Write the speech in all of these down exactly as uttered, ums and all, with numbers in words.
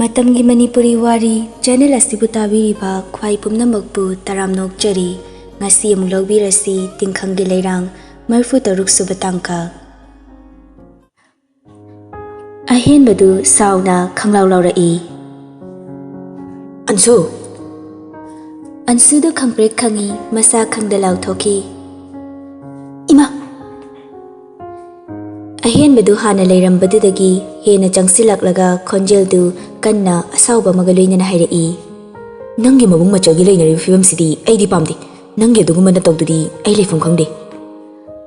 ꯃꯇꯝꯒꯤ ꯃꯅꯤꯄꯨꯔꯤ ꯋꯥꯔꯤ ꯆꯦꯅꯦꯜ ꯑꯁꯤꯕꯨ ꯇꯥꯕꯤꯔꯤꯕ ꯈ꯭ꯋꯥꯏ ꯄꯨꯝꯅꯃꯛꯄꯨ ꯇꯔꯥꯝꯅ ꯑꯣꯛꯆꯔꯤ꯫ ꯉꯁꯤ ꯑꯃꯨꯛ ꯂꯧꯕꯤꯔꯁꯤ ꯇꯤꯡꯈꯪꯒꯤ ꯂꯩꯔꯥꯡ ꯃꯔꯤꯐꯨ ꯇꯔꯨꯛ ꯁꯨꯕ ꯇꯥꯡꯀꯛ꯫ ꯑꯍꯦꯟꯕꯗꯨ ꯁꯥꯎꯅ ꯈꯪꯂꯥꯎ ꯂꯥꯎꯔꯛꯏ꯫ "ꯑꯟꯁꯨ!" ꯑꯟꯁꯨꯗꯨ ꯈꯪꯄ꯭ꯔꯦꯛ ꯈꯪꯉꯤ, ꯃꯁꯥ ꯈꯪꯗ ꯂꯥꯎꯊꯣꯛꯈꯤ꯫ "ꯏꯃꯥ!" ꯑꯍꯦꯟꯕꯗꯨ ꯍꯥꯟꯅ ꯂꯩꯔꯝꯕꯗꯨꯗꯒꯤ ꯍꯦꯟꯅ ꯆꯪꯁꯤꯜꯂꯛꯂꯒ ꯈꯣꯟꯖꯦꯜꯗꯨ ꯀꯟꯅ ꯑꯁꯥꯎꯕ ꯑꯃꯒ ꯂꯣꯏꯅꯅ ꯍꯥꯏꯔꯛꯏ꯫ "ꯅꯪꯒꯤ ꯃꯕꯨꯡ ꯃꯆꯜꯒꯤ ꯂꯩꯅꯔꯤꯕ ꯐꯤꯕꯝꯁꯤꯗꯤ ꯑꯩꯗꯤ ꯄꯥꯝꯗꯦ꯫ ꯅꯪꯒꯤ ꯑꯗꯨꯒꯨꯝꯕ ꯅꯇꯧꯗꯨꯗꯤ ꯑꯩ ꯂꯩꯐꯝ ꯈꯪꯗꯦ꯫"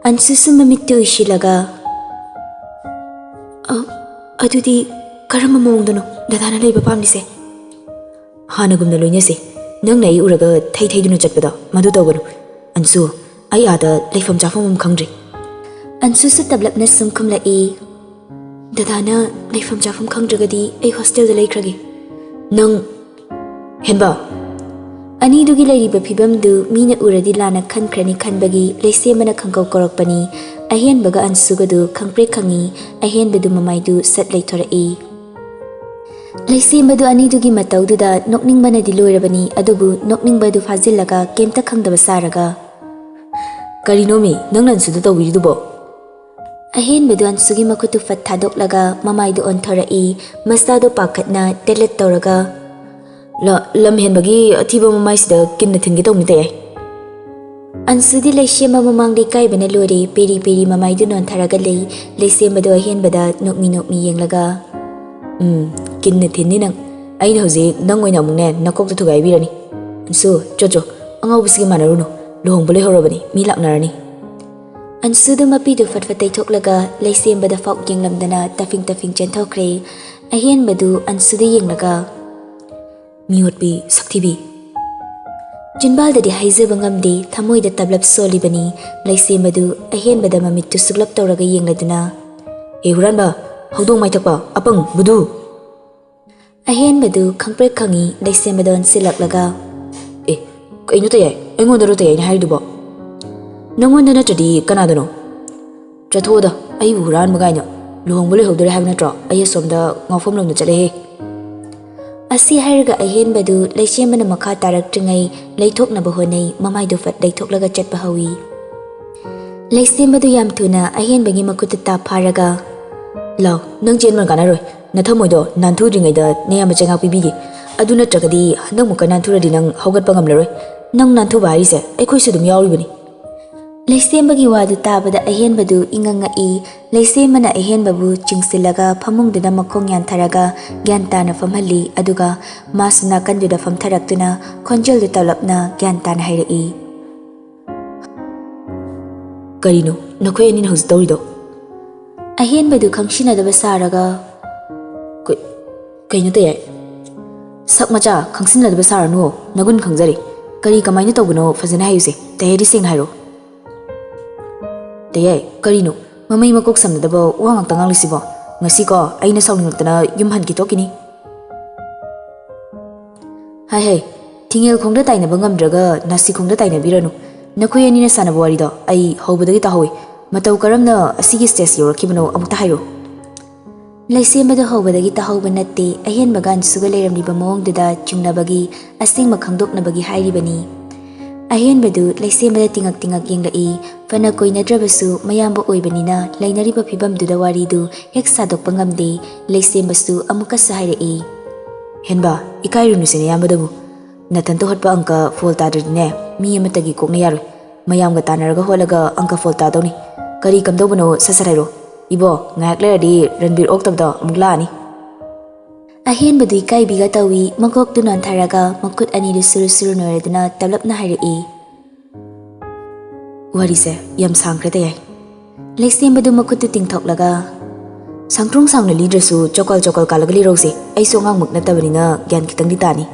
ꯑꯟꯁꯨꯁꯨ ꯃꯃꯤꯠꯇꯨ ꯎꯏꯁꯤꯜꯂꯒ, "ꯑ, ꯑꯗꯨꯗꯤ ꯀꯔꯝꯕ ꯃꯑꯣꯡꯗꯅꯣ ꯗꯗꯥꯅ ꯂꯩꯕ ꯄꯥꯝꯂꯤꯁꯦ?" "ꯍꯥꯟꯅꯒꯨꯝꯅ ꯂꯣꯏꯅꯁꯦ꯫ ꯅꯪꯅ ꯑꯩ ꯎꯔꯒ ꯊꯩ ꯊꯩꯗꯨꯅ ꯆꯠꯄꯗꯣ ꯃꯗꯨ ꯇꯧꯒꯅꯨ꯫ ꯑꯟꯁꯨ, ꯑꯩ ꯑꯥꯗ ꯂꯩꯐꯝ ꯆꯥꯐꯝ ꯑꯃ ꯈꯪꯗ꯭ꯔꯤ꯫" ꯑꯟꯁꯨꯁꯨ ꯇꯞꯂꯞꯅ ꯁꯨꯝ ꯈꯨꯝꯂꯛꯏ꯫ "ꯗꯗꯥꯅ ꯂꯩꯐꯝ ꯆꯥꯐꯝ ꯈꯪꯗ꯭ꯔꯒꯗꯤ ꯑꯩ ꯍꯣꯁꯇꯦꯜꯗ ꯂꯩꯈ꯭ꯔꯒꯦ꯫" "ꯅꯪ, ꯍꯦꯟꯕ!" ꯑꯅꯤꯗꯨꯒꯤ ꯂꯩꯔꯤꯕ ꯐꯤꯕꯝꯗꯨ ꯃꯤꯅ ꯎꯔꯗꯤ ꯂꯥꯟꯅ ꯈꯟꯈ꯭ꯔꯅꯤ ꯈꯟꯕꯒꯤ ꯂꯩꯁꯦꯝꯕꯅ ꯈꯪꯀꯧ ꯀꯧꯔꯛꯄꯅꯤ꯫ ꯑꯍꯦꯟꯕꯒ ꯑꯟꯁꯨꯒꯗꯨ ꯈꯪꯄ꯭ꯔꯦꯛ ꯈꯪꯉꯤ꯫ ꯑꯍꯦꯟꯕꯗꯨ ꯃꯃꯥꯏꯗꯨ ꯁꯠ ꯂꯩꯊꯣꯔꯛꯏ꯫ ꯂꯩꯁꯦꯝꯕꯗꯨ ꯑꯅꯤꯗꯨꯒꯤ ꯃꯇꯧꯗꯨꯗ ꯅꯣꯛꯅꯤꯡꯕꯅꯗꯤ ꯂꯣꯏꯔꯕꯅꯤ, ꯑꯗꯨꯕꯨ ꯅꯣꯛꯅꯤꯡꯕꯗꯨ ꯐꯥꯖꯤꯜꯂꯒ ꯀꯩꯝꯇ ꯈꯪꯗꯕ ꯁꯥꯔꯒ, "ꯀꯔꯤꯅꯣꯃꯤ ꯅꯪꯅ ꯑꯟꯁꯨꯗ ꯇꯧꯕꯤꯔꯤꯗꯨꯕꯣ?" ꯑꯍꯦꯟꯕꯗꯨ ꯑꯟꯁꯨꯒꯤ ꯃꯈꯨꯠꯇꯨ ꯐꯠ ꯊꯥꯗꯣꯛꯂꯒ ꯃꯃꯥꯏꯗꯨ ꯑꯣꯟꯊꯣꯔꯛꯏ꯫ ꯃꯁꯥꯗꯣ ꯄꯥꯈꯠꯅ ꯇꯦꯂꯦꯠ ꯇꯧꯔꯒ, "ꯂ-, ꯂꯝ ꯍꯦꯟꯕꯒꯤ ꯑꯊꯤꯕ ꯃꯃꯥꯏꯁꯤꯗ ꯀꯤꯟꯅ ꯊꯤꯟꯒꯦ ꯇꯧꯕꯅꯤ ꯇꯌꯥꯏ꯫" ꯑꯟꯁꯨꯗꯤ ꯂꯩꯁꯦꯝꯕ ꯃꯃꯥꯡꯗ ꯏꯀꯥꯏꯕꯅ ꯂꯣꯏꯔꯦ꯫ ꯄꯦꯔꯤ ꯄꯦꯔꯤ ꯃꯃꯥꯏꯗꯨ ꯅꯣꯟꯊꯔꯒ ꯂꯩ꯫ ꯂꯩꯁꯦꯝꯕꯗꯨ ꯑꯍꯦꯟꯕꯗ ꯅꯣꯛꯃꯤ ꯅꯣꯛꯃꯤ ꯌꯦꯡꯂꯒ, "ꯎꯝ, ꯀꯤꯟꯅ ꯊꯤꯟꯅꯤ ꯅꯪ꯫ ꯑꯩꯅ ꯍꯧꯖꯤꯛ ꯅꯪ ꯑꯣꯏꯅ ꯑꯃꯨꯛꯅꯦ ꯅꯀꯣꯛꯇ ꯊꯨꯒꯥꯏꯕꯤꯔꯅꯤ꯫ ꯑꯟꯁꯨ, ꯆꯣ ꯆꯣ, ꯑꯉꯥꯎꯕꯁꯤꯒ ꯃꯥꯟꯅꯔꯨꯅꯨ꯫ ꯂꯨꯍꯣꯡꯕ ꯂꯣꯏꯍꯧꯔꯕꯅꯤ, ꯃꯤ ꯂꯥꯛꯅꯔꯅꯤ꯫" ꯑꯟꯁꯨꯗꯨ ꯃꯄꯤꯗꯨ ꯐꯠ ꯐꯠ ꯇꯩꯊꯣꯛꯂꯒ ꯂꯩꯁꯦꯝꯕꯗ ꯐꯥꯎ ꯌꯦꯡꯂꯝꯗꯅ ꯇꯐꯤꯡ ꯇꯐꯤꯡ ꯆꯦꯟꯊꯣꯛꯈ꯭ꯔꯦ꯫ ꯑꯍꯦꯟꯕꯗꯨ ꯑꯟꯁꯨꯗ ꯌꯦꯡꯂꯒ, "ꯃꯤꯑꯣꯠꯄꯤ, ꯁꯛꯊꯤꯕꯤ꯫" ꯆꯤꯟꯕꯥꯜꯗꯗꯤ ꯍꯥꯏꯖꯕ ꯉꯝꯗꯦ, ꯊꯃꯣꯏꯗ ꯇꯞꯂꯞ ꯁꯣꯜꯂꯤꯕꯅꯤ꯫ ꯂꯩꯁꯦꯝꯕꯗꯨ ꯑꯍꯦꯟꯕꯗ ꯃꯃꯤꯠꯇꯨ ꯁꯨꯛꯂꯞ ꯇꯧꯔꯒ ꯌꯦꯡꯂꯗꯨꯅ, "ꯑꯦ ꯍꯨꯔꯥꯟꯕ, ꯍꯧꯗꯣꯡ ꯃꯥꯏꯊꯛꯄ, ꯑꯄꯪ, ꯕꯨꯙꯨ!" ꯑꯍꯦꯟꯕꯗꯨ ꯈꯪꯄ꯭ꯔꯦꯛ ꯈꯪꯉꯤ꯫ ꯂꯩꯁꯦꯝꯕꯗ ꯑꯣꯟꯁꯤꯜꯂꯛꯂꯒ, "ꯑꯦ, ꯀꯩꯅꯣ ꯇꯌꯥꯏ? ꯑꯩꯉꯣꯟꯗꯔꯣ ꯇꯌꯥꯏꯅ ꯍꯥꯏꯔꯤꯗꯨꯕꯣ? ꯅꯪꯉꯣꯟꯗ ꯅꯠꯇ꯭ꯔꯗꯤ ꯀꯅꯥꯗꯅꯣ? ꯆꯠꯊꯣꯛꯑꯣꯗ, ꯑꯩꯕꯨ ꯍꯨꯔꯥꯟꯕ ꯀꯥꯏꯅ꯫ ꯂꯨꯍꯣꯡꯕ ꯂꯣꯏꯍꯧꯗꯣꯔꯦ ꯍꯥꯏꯕ ꯅꯠꯇ꯭ꯔꯣ? ꯑꯩ ꯑꯁꯣꯝꯗ ꯉꯥꯎꯐꯝ ꯂꯣꯝꯗ ꯆꯠꯂꯦꯍꯦ꯫" ꯑꯁꯤ ꯍꯥꯏꯔꯒ ꯑꯍꯦꯟꯕꯗꯨ ꯂꯩꯁꯦꯝꯕꯅ ꯃꯈꯥ ꯇꯥꯔꯛꯇ꯭ꯔꯤꯉꯩ ꯂꯩꯊꯣꯛꯅꯕ ꯍꯣꯠꯅꯩ, ꯃꯃꯥꯏꯗꯨ ꯐꯠ ꯂꯩꯊꯣꯛꯂꯒ ꯆꯠꯄ ꯍꯧꯏ꯫ ꯂꯩꯁꯦꯝꯕꯗꯨ ꯌꯥꯝ ꯊꯨꯅ ꯑꯍꯦꯟꯕꯒꯤ ꯃꯈꯨꯠꯇ ꯇꯥꯞ ꯐꯥꯔꯒ, "ꯂꯥꯎ, ꯅꯪ ꯆꯦꯟꯕꯅ ꯀꯥꯟꯅꯔꯣꯏ꯫ ꯅꯊꯃꯣꯏꯗꯣ ꯅꯥꯟꯊꯨꯗ꯭ꯔꯤꯉꯩꯗ ꯅꯌꯥꯝꯕ ꯆꯩꯉꯥꯛ ꯄꯤꯕꯤꯒꯦ꯫ ꯑꯗꯨ ꯅꯠꯇ꯭ꯔꯒꯗꯤ ꯍꯟꯗꯛꯃꯨꯛꯀ ꯅꯥꯟꯊꯨꯔꯗꯤ ꯅꯪ ꯍꯧꯒꯠꯄ ꯉꯝꯂꯔꯣꯏ꯫ ꯅꯪ ꯅꯥꯟꯊꯨꯕ ꯍꯥꯏꯔꯤꯁꯦ ꯑꯩꯈꯣꯏꯁꯨ ꯑꯗꯨꯝ ꯌꯥꯎꯔꯤꯕꯅꯤ꯫" ꯂꯩꯁꯦꯝꯕꯒꯤ ꯋꯥꯗꯨ ꯇꯥꯕꯗ ꯑꯍꯦꯟꯕꯗꯨ ꯏꯉꯛ ꯉꯛꯏ꯫ ꯂꯩꯁꯦꯝꯕꯅ ꯑꯍꯦꯟꯕꯕꯨ ꯆꯤꯡꯁꯤꯜꯂꯒ ꯐꯃꯨꯡꯗꯨꯗ ꯃꯈꯣꯡ ꯌꯥꯟꯊꯔꯒ ꯒ꯭ꯌꯥꯟ ꯇꯥꯅ ꯐꯝꯍꯜꯂꯤ꯫ ꯑꯗꯨꯒ ꯃꯥꯁꯨ ꯅꯥꯀꯟꯗꯨꯗ ꯐꯝꯊꯔꯛꯇꯨꯅ ꯈꯣꯟꯖꯦꯜꯗꯨ ꯇꯞꯂꯞꯅ ꯒ꯭ꯌꯥꯟ ꯇꯥꯅ ꯍꯥꯏꯔꯛꯏ꯫ "ꯀꯔꯤꯅꯣ ꯅꯈꯣꯏ ꯑꯅꯤꯅ ꯍꯧꯖꯤꯛ ꯇꯧꯔꯤꯗꯣ?" ꯑꯍꯦꯟꯕꯗꯨ ꯈꯪꯁꯤꯟꯅꯗꯕ ꯁꯥꯔꯒ, "ꯀ-, ꯀꯩꯅꯣ ꯇꯌꯥꯏ?" "ꯁꯛ ꯃꯆꯥ, ꯈꯪꯁꯤꯟꯅꯗꯕ ꯁꯥꯔꯅꯨ, ꯅꯒꯨꯟ ꯈꯪꯖꯔꯦ꯫ ꯀꯔꯤ ꯀꯃꯥꯏꯅ ꯇꯧꯕꯅꯣ ꯐꯖꯅ ꯍꯥꯏꯌꯨꯁꯦ꯫ ꯇꯌꯥꯏꯗꯤ ꯁꯦꯡꯅ ꯍꯥꯏꯔꯣ꯫" "ꯇꯌꯥꯏ, ꯀꯔꯤꯅꯣ? ꯃꯃꯩ ꯃꯀꯣꯛ ꯁꯝꯅꯗꯕ ꯋꯥ ꯉꯥꯛꯇ ꯉꯥꯡꯂꯤꯁꯤꯕꯣ? ꯉꯁꯤꯀꯣ ꯑꯩꯅ ꯁꯥꯎꯅꯤꯡꯂꯛꯇꯅ ꯌꯨꯝ ꯍꯟꯈꯤ ꯊꯣꯛꯈꯤꯅꯤ꯫" "ꯍꯥꯏ ꯍꯥꯏ, ꯊꯤꯡꯉꯦꯜ ꯈꯣꯡꯗ ꯇꯥꯏꯅꯕ ꯉꯝꯗ꯭ꯔꯒ ꯅꯥꯁꯤ ꯈꯣꯡꯗ ꯇꯥꯏꯅꯕꯤꯔꯅꯨ꯫ ꯅꯈꯣꯏ ꯑꯅꯤꯅ ꯁꯥꯟꯅꯕ ꯋꯥꯔꯤꯗꯣ ꯑꯩ ꯍꯧꯕꯗꯒꯤ ꯇꯥꯍꯧꯏ꯫ ꯃꯇꯧ ꯀꯔꯝꯅ ꯑꯁꯤꯒꯤ stage ꯌꯧꯔꯛꯈꯤꯕꯅꯣ ꯑꯃꯨꯛꯇ ꯍꯥꯏꯔꯣ꯫" ꯂꯩꯁꯦꯝꯕꯗꯨ ꯍꯧꯕꯗꯒꯤ ꯇꯥꯍꯧꯕ ꯅꯠꯇꯦ, ꯑꯍꯦꯟꯕꯒ ꯑꯟꯁꯨꯒ ꯂꯩꯔꯝꯂꯤꯕ ꯃꯑꯣꯡꯗꯨꯗ ꯆꯤꯡꯅꯕꯒꯤ, ꯑꯁꯦꯡꯕ ꯈꯪꯗꯣꯛꯅꯕꯒꯤ ꯍꯥꯏꯔꯤꯕꯅꯤ꯫ ꯑꯍꯦꯟꯕꯗꯨ ꯂꯩꯁꯦꯝꯕꯗ ꯇꯤꯉꯛ ꯇꯤꯉꯛ ꯌꯦꯡꯂꯛꯏ꯫ ꯐꯅ ꯀꯣꯏꯅꯗ꯭ꯔꯕꯁꯨ ꯃꯌꯥꯝꯕ ꯑꯣꯏꯕꯅꯤꯅ ꯂꯩꯅꯔꯤꯕ ꯐꯤꯕꯝꯗꯨꯗ ꯋꯥꯔꯤꯗꯨ ꯍꯦꯛ ꯁꯥꯗꯣꯛꯄ ꯉꯝꯗꯦ꯫ ꯂꯩꯁꯦꯝꯕꯁꯨ ꯑꯃꯨꯛꯀꯁꯨ ꯍꯥꯏꯔꯛꯏ꯫ "ꯍꯦꯟꯕ, ꯏꯀꯥꯏꯔꯨꯅꯨꯁꯦ ꯅꯌꯥꯝꯕꯗꯕꯨ꯫ ꯅꯊꯟꯇ ꯍꯣꯠꯄ ꯑꯪꯀ ꯐꯣꯜ ꯇꯥꯗ꯭ꯔꯗꯤꯅꯦ, ꯃꯤ ꯑꯃꯠꯇꯒꯤ ꯀꯣꯛꯅ ꯌꯥꯔꯣꯏ꯫ ꯃꯌꯥꯝꯒ ꯇꯥꯟꯅꯔꯒ ꯍꯣꯠꯂꯒ ꯑꯪꯀ ꯐꯣꯜ ꯇꯥꯗꯧꯅꯤ꯫ ꯀꯔꯤ ꯀꯝꯗꯧꯕꯅꯣ ꯁꯠ ꯁꯠ ꯍꯥꯏꯔꯣ꯫ ꯏꯕꯣ, ꯉꯥꯏꯍꯥꯛ ꯂꯩꯔꯗꯤ ꯔꯟꯕꯤꯔ ꯑꯣꯛꯇꯕꯗꯣ ꯑꯃꯨꯛ ꯂꯥꯛꯑꯅꯤ꯫" ꯑꯍꯦꯟꯕꯗꯨ ꯏꯀꯥꯏꯕꯤꯒ ꯇꯧꯏ, ꯃꯀꯣꯛꯇꯨ ꯅꯣꯟꯊꯔꯒ ꯃꯈꯨꯠ ꯑꯅꯤꯗꯨ ꯁꯨꯔꯨ ꯁꯨꯔꯨ ꯅꯣꯏꯔꯗꯨꯅ ꯇꯞꯂꯞꯅ ꯍꯥꯏꯔꯛꯏ꯫ "ꯋꯥꯔꯤꯁꯦ ꯌꯥꯝ ꯁꯥꯡꯈ꯭ꯔꯦ ꯇꯌꯥꯏ꯫" ꯂꯩꯁꯦꯝꯕꯗꯨ ꯃꯈꯨꯠꯇꯨ ꯇꯤꯡꯊꯣꯛꯂꯒ, "ꯁꯥꯡꯇ꯭ꯔꯣꯡ ꯁꯥꯡꯅ ꯂꯤꯗ꯭ꯔꯁꯨ ꯆꯣꯀꯜ ꯆꯣꯀꯜ ꯀꯥꯜꯂꯒ ꯂꯤꯔꯧꯁꯦ꯫ ꯑꯩꯁꯨ ꯑꯉꯥꯡꯃꯛ ꯅꯠꯇꯕꯅꯤꯅ ꯒ꯭ꯌꯥꯟ ꯈꯤꯇꯪꯗꯤ ꯇꯥꯅꯤ꯫"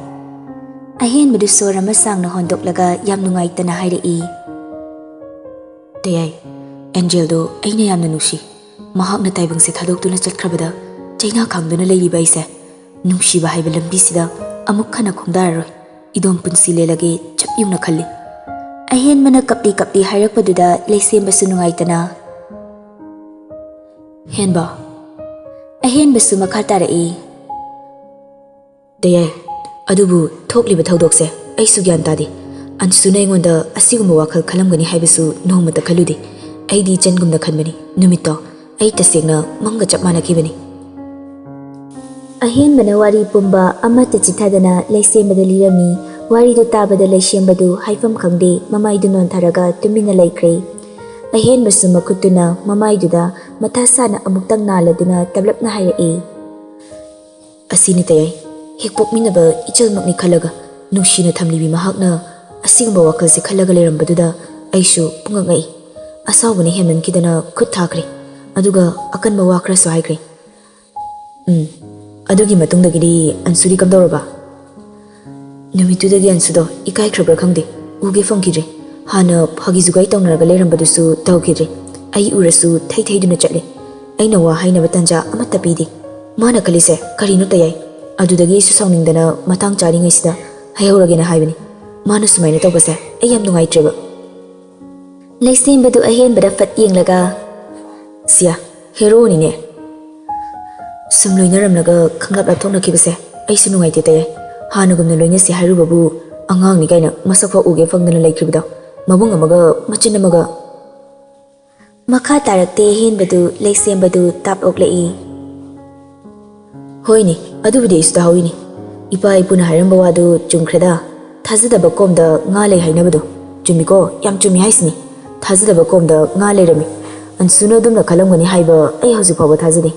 ꯑꯍꯦꯟꯕꯗꯨ ꯁꯣꯔ ꯑꯃ ꯁꯥꯡꯅ ꯍꯣꯟꯗꯣꯛꯂꯒ ꯌꯥꯝ ꯅꯨꯡꯉꯥꯏꯇꯅ ꯍꯥꯏꯔꯛꯏ꯫ "ꯇꯌꯥꯏ, ꯑꯦꯟꯖꯦꯜꯗꯣ ꯑꯩꯅ ꯌꯥꯝꯅ ꯅꯨꯡꯁꯤ꯫ ꯃꯍꯥꯛꯅ ꯇꯥꯏꯕꯪꯁꯦ ꯊꯥꯗꯣꯛꯇꯨꯅ ꯆꯠꯈ꯭ꯔꯕꯗ ꯆꯩꯅꯥ ꯈꯥꯡꯗꯨꯅ ꯂꯩꯔꯤꯕ ꯑꯩꯁꯦ ꯅꯨꯡꯁꯤꯕ ꯍꯥꯏꯕ ꯂꯝꯕꯤꯁꯤꯗ ꯑꯃꯨꯛ ꯍꯟꯅ ꯈꯣꯡꯗꯥꯔꯔꯣꯏ꯫ ꯏꯗꯣꯝ ꯄꯨꯟꯁꯤ ꯂꯦꯜꯂꯒꯦ ꯆꯞ ꯌꯨꯡꯅ ꯈꯜꯂꯤ꯫" ꯑꯍꯦꯟꯕꯅ ꯀꯞꯂꯤ ꯀꯞꯂꯤ ꯍꯥꯏꯔꯛꯄꯗꯨꯗ ꯂꯩꯁꯦꯝꯕꯁꯨ ꯅꯨꯡꯉꯥꯏꯇꯅ, "ꯍꯦꯟꯕ꯫" ꯑꯍꯦꯟꯕꯁꯨ ꯃꯈꯥ ꯇꯥꯔꯛꯏ꯫ ꯇꯌꯥꯏ, ꯑꯗꯨꯕꯨ ꯊꯣꯛꯂꯤꯕ ꯊꯧꯗꯣꯛꯁꯦ ꯑꯩꯁꯨ ꯒ꯭ꯌꯥꯟ ꯇꯥꯗꯦ꯫ ꯑꯟꯁꯨꯅ ꯑꯩꯉꯣꯟꯗ ꯑꯁꯤꯒꯨꯝꯕ ꯋꯥꯈꯜ ꯈꯜꯂꯝꯒꯅꯤ ꯍꯥꯏꯕꯁꯨ ꯅꯣꯡꯃꯇ ꯈꯜꯂꯨꯗꯦ꯫ ꯑꯩꯗꯤ ꯏꯆꯟꯒꯨꯝꯅ ꯈꯟꯕꯅꯤ꯫ ꯅꯨꯃꯤꯠꯇꯣ ꯑꯩ ꯇꯁꯦꯡꯅ ꯃꯪꯒ ꯆꯞ ꯃꯥꯟꯅꯈꯤꯕꯅꯤ꯫ ꯑꯍꯦꯟꯕꯅ ꯋꯥꯔꯤ ꯄꯨꯝꯕ ꯑꯃꯠꯇ ꯆꯤꯊꯗꯅ ꯂꯩꯁꯦꯝꯕꯗ ꯂꯤꯔꯝꯃꯤ꯫ ꯋꯥꯔꯤꯗꯨ ꯇꯥꯕꯗ ꯂꯩꯁꯦꯝꯕꯗꯨ ꯍꯥꯏꯐꯝ ꯈꯪꯗꯦ, ꯃꯃꯥꯏꯗꯨ ꯅꯣꯟꯊꯔꯒ ꯇꯨꯃꯤꯟꯅ ꯂꯩꯈ꯭ꯔꯦ꯫ ꯑꯍꯦꯟꯕꯁꯨ ꯃꯈꯨꯠꯇꯨꯅ ꯃꯃꯥꯏꯗꯨꯗ ꯃꯊꯥ ꯁꯥꯅ ꯑꯃꯨꯛꯇꯪ ꯅꯥꯜꯂꯗꯨꯅ ꯇꯞꯂꯞꯅ ꯍꯥꯏꯔꯛꯏ꯫ ꯑꯁꯤꯅꯤ ꯇꯌꯥꯏ, ꯍꯦꯛ ꯄꯣꯛꯃꯤꯟꯅꯕ ꯏꯆꯜꯃꯛꯅꯤ ꯈꯜꯂꯒ ꯅꯨꯡꯁꯤꯅ ꯊꯝꯂꯤꯕꯤ ꯃꯍꯥꯛꯅ ꯑꯁꯤꯒꯨꯝꯕ ꯋꯥꯈꯜꯁꯦ ꯈꯜꯂꯒ ꯂꯩꯔꯝꯕꯗꯨꯗ ꯑꯩꯁꯨ ꯄꯨꯡꯉꯛ ꯉꯛꯏ꯫ ꯑꯁꯥꯎꯕꯅ ꯍꯦꯟꯃꯟꯈꯤꯗꯅ ꯈꯨꯠ ꯊꯥꯈ꯭ꯔꯦ꯫ ꯑꯗꯨꯒ ꯑꯀꯟꯕ ꯋꯥ ꯈꯔꯁꯨ ꯍꯥꯏꯈ꯭ꯔꯦ꯫ ꯎꯝ, ꯑꯗꯨꯒꯤ ꯃꯇꯨꯡꯗꯒꯤꯗꯤ ꯑꯟꯁꯨꯗꯤ ꯀꯝꯗꯧꯔꯕ? ꯅꯨꯃꯤꯠꯇꯨꯗꯒꯤ ꯑꯟꯁꯨꯗꯣ ꯏꯀꯥꯏꯈ꯭ꯔꯕ꯭ꯔꯥ ꯈꯪꯗꯦ, ꯎꯒꯦ ꯐꯪꯈꯤꯗ꯭ꯔꯦ꯫ ꯍꯥꯟꯅ ꯐꯥꯒꯤ ꯖꯨꯒꯥꯏ ꯇꯧꯅꯔꯒ ꯂꯩꯔꯝꯕꯗꯨꯁꯨ ꯇꯧꯈꯤꯗ꯭ꯔꯦ꯫ ꯑꯩ ꯎꯔꯁꯨ ꯊꯩ ꯊꯩꯗꯨꯅ ꯆꯠꯂꯦ꯫ ꯑꯩꯅ ꯋꯥ ꯍꯥꯏꯅꯕ ꯇꯥꯟꯖꯥ ꯑꯃꯠꯇ ꯄꯤꯗꯦ꯫ ꯃꯥꯅ ꯈꯜꯂꯤꯁꯦ ꯀꯔꯤꯅꯣ ꯇꯌꯥꯏ? ꯑꯗꯨꯗꯒꯤ ꯑꯩꯁꯨ ꯁꯥꯎꯅꯤꯡꯗꯅ ꯃꯇꯥꯡ ꯆꯥꯔꯤꯉꯩꯁꯤꯗ ꯍꯥꯏꯍꯧꯔꯒꯦꯅ ꯍꯥꯏꯕꯅꯤ꯫ ꯃꯥꯅ ꯁꯨꯃꯥꯏꯅ ꯇꯧꯕꯁꯦ ꯑꯩ ꯌꯥꯝ ꯅꯨꯡꯉꯥꯏꯇ꯭ꯔꯦꯕ꯫ ꯂꯩꯁꯦꯝꯕꯗꯨ ꯑꯍꯦꯟꯕꯗ ꯐꯠ ꯌꯦꯡꯂꯒ, "ꯁꯤꯌꯥ, ꯍꯦꯔꯣꯅꯤꯅꯦ꯫ ꯁꯨꯝ ꯂꯣꯏꯅꯔꯝꯂꯒ ꯈꯪꯂꯥꯞ ꯂꯥꯞꯊꯣꯛꯅꯈꯤꯕꯁꯦ ꯑꯩꯁꯨ ꯅꯨꯡꯉꯥꯏꯇꯦ ꯇꯌꯥꯏ꯫ ꯍꯥꯟꯅꯒꯨꯝꯅ ꯂꯣꯏꯅꯁꯤ ꯍꯥꯏꯔꯨꯕꯕꯨ ꯑꯉꯥꯡꯅꯤ ꯀꯥꯏꯅ ꯃꯁꯛ ꯐꯥꯎ ꯎꯒꯦ ꯐꯪꯗꯅ ꯂꯩꯈ꯭ꯔꯤꯕꯗꯣ꯫ ꯃꯕꯨꯡ ꯑꯃꯒ ꯃꯆꯤꯟ ꯑꯃꯒ"꯫ ꯃꯈꯥ ꯇꯥꯔꯛꯇꯦ ꯑꯍꯦꯟꯕꯗꯨ ꯂꯩꯁꯦꯝꯕꯗꯨ ꯇꯥꯞ ꯑꯣꯛꯂꯛꯏ꯫ ꯍꯣꯏꯅꯦ, ꯑꯗꯨꯕꯨꯗꯤ ꯑꯩꯁꯨ ꯇꯥꯍꯧꯏꯅꯦ꯫ ꯏꯄꯥ ꯏꯄꯨꯅ ꯍꯥꯏꯔꯝꯕ ꯋꯥꯗꯨ ꯆꯨꯝꯈ꯭ꯔꯦꯗ꯫ ꯊꯥꯖꯗꯕ ꯀꯣꯝꯗ ꯉꯥ ꯂꯩ ꯍꯥꯏꯅꯕꯗꯣ꯫ ꯆꯨꯝꯃꯤꯀꯣ, ꯌꯥꯝ ꯆꯨꯝꯃꯤ ꯍꯥꯏꯁꯤꯅꯤ꯫ ꯊꯥꯖꯗꯕ ꯀꯣꯝꯗ ꯉꯥ ꯂꯩꯔꯝꯃꯤ꯫ ꯑꯟꯁꯨꯅ ꯑꯗꯨꯝꯅ ꯈꯜꯂꯝꯒꯅꯤ ꯍꯥꯏꯕ ꯑꯩ ꯍꯧꯖꯤꯛ ꯐꯥꯎꯕ ꯊꯥꯖꯗꯦ꯫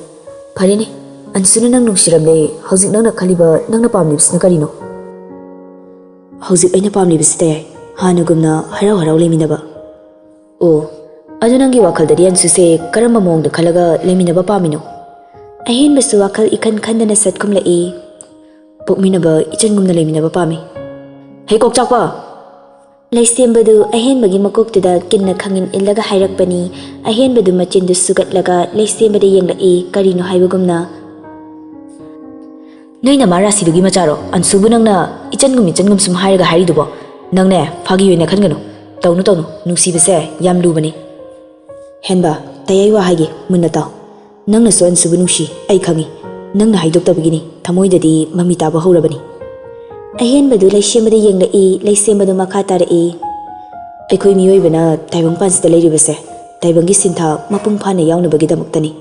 ꯐꯔꯦꯅꯦ, ꯑꯟꯁꯨꯅ ꯅꯪ ꯅꯨꯡꯁꯤꯔꯝꯂꯦ꯫ ꯍꯧꯖꯤꯛ ꯅꯪꯅ ꯈꯜꯂꯤꯕ, ꯅꯪꯅ ꯄꯥꯝꯂꯤꯕꯁꯤꯅ ꯀꯔꯤꯅꯣ? ꯍꯧꯖꯤꯛ ꯑꯩꯅ ꯄꯥꯝꯂꯤꯕꯁꯤ ꯇꯌꯥꯏ꯫ ꯍꯥꯟꯅꯒꯨꯝꯅ ꯍꯔꯥꯎ ꯍꯔꯥꯎ ꯂꯩꯃꯤꯟꯅꯕ꯫ ꯑꯣ, ꯑꯗꯨ ꯅꯪꯒꯤ ꯋꯥꯈꯜꯗꯗꯤ ꯑꯟꯁꯨꯁꯦ ꯀꯔꯝꯕ ꯃꯑꯣꯡꯗ ꯈꯜꯂꯒ ꯂꯩꯃꯤꯟꯅꯕ ꯄꯥꯝꯃꯤꯅꯣ? ꯑꯍꯦꯟꯕꯁꯨ ꯋꯥꯈꯜ ꯏꯈꯟ ꯈꯟꯗꯅ ꯁꯠ ꯈꯨꯝꯂꯛꯏ꯫ ꯄꯣꯛꯃꯤꯟꯅꯕ ꯏꯆꯟꯒꯨꯝꯅ ꯂꯩꯃꯤꯟꯅꯕ ꯄꯥꯝꯃꯤ꯫ ꯍꯩ ꯀꯣꯛꯆꯥꯛꯄ! ꯂꯩꯁꯦꯝꯕꯗꯨ ꯑꯍꯦꯟꯕꯒꯤ ꯃꯀꯣꯛꯇꯨꯗ ꯀꯤꯟꯅ ꯈꯪꯏꯟ ꯏꯜꯂꯒ ꯍꯥꯏꯔꯛꯄꯅꯤ꯫ ꯑꯍꯦꯟꯕꯗꯨ ꯃꯆꯤꯟꯗꯨ ꯁꯨꯒꯠꯂꯒ ꯂꯩꯁꯦꯝꯕꯗ ꯌꯦꯡꯂꯛꯏ, ꯀꯔꯤꯅꯣ ꯍꯥꯏꯕꯒꯨꯝꯅ꯫ ꯅꯣꯏ ꯅꯃꯥ ꯔꯥꯁꯤꯗꯨꯒꯤ ꯃꯆꯥꯔꯣ? ꯑꯟꯁꯨꯕꯨ ꯅꯪꯅ ꯏꯆꯟꯒꯨꯝ ꯏꯆꯟꯒꯨꯝ ꯁꯨꯝ ꯍꯥꯏꯔꯒ ꯍꯥꯏꯔꯤꯗꯨꯕꯣ? ꯅꯪꯅꯦ, ꯐꯥꯒꯤ ꯑꯣꯏꯅ ꯈꯟꯒꯅꯨ꯫ ꯇꯧꯅꯨ, ꯇꯧꯅꯨ꯫ ꯅꯨꯡꯁꯤꯕꯁꯦ ꯌꯥꯝ ꯂꯨꯕꯅꯤ꯫ ꯍꯦꯟꯕ, ꯇꯌꯥꯏ ꯋꯥ ꯍꯥꯏꯒꯦ, ꯃꯨꯟꯅ ꯇꯥꯎ꯫ ꯅꯪꯅꯁꯨ ꯑꯟꯁꯨꯕꯨ ꯅꯨꯡꯁꯤ, ꯑꯩ ꯈꯪꯏ꯫ "ꯅꯪꯅ ꯍꯥꯏꯗꯣꯛꯇꯕꯒꯤꯅꯤ, ꯊꯃꯣꯏꯗꯗꯤ ꯃꯃꯤ ꯇꯥꯕ ꯍꯧꯔꯕꯅꯤ"꯫ ꯑꯍꯦꯟꯕꯗꯨ ꯂꯩꯁꯦꯝꯕꯗ ꯌꯦꯡꯂꯛꯏ, ꯂꯩꯁꯦꯝꯕꯗꯨ ꯃꯈꯥ ꯇꯥꯔꯛꯏ꯫ "ꯑꯩꯈꯣꯏ ꯃꯤꯑꯣꯏꯕꯅ ꯇꯥꯏꯕꯪ ꯄꯥꯟꯁꯤꯗ ꯂꯩꯔꯤꯕꯁꯦ ꯇꯥꯏꯕꯪꯒꯤ ꯁꯤꯟꯊꯥ ꯃꯄꯨꯡ ꯐꯥꯅ ꯌꯥꯎꯅꯕꯒꯤꯗꯃꯛꯇꯅꯤ꯫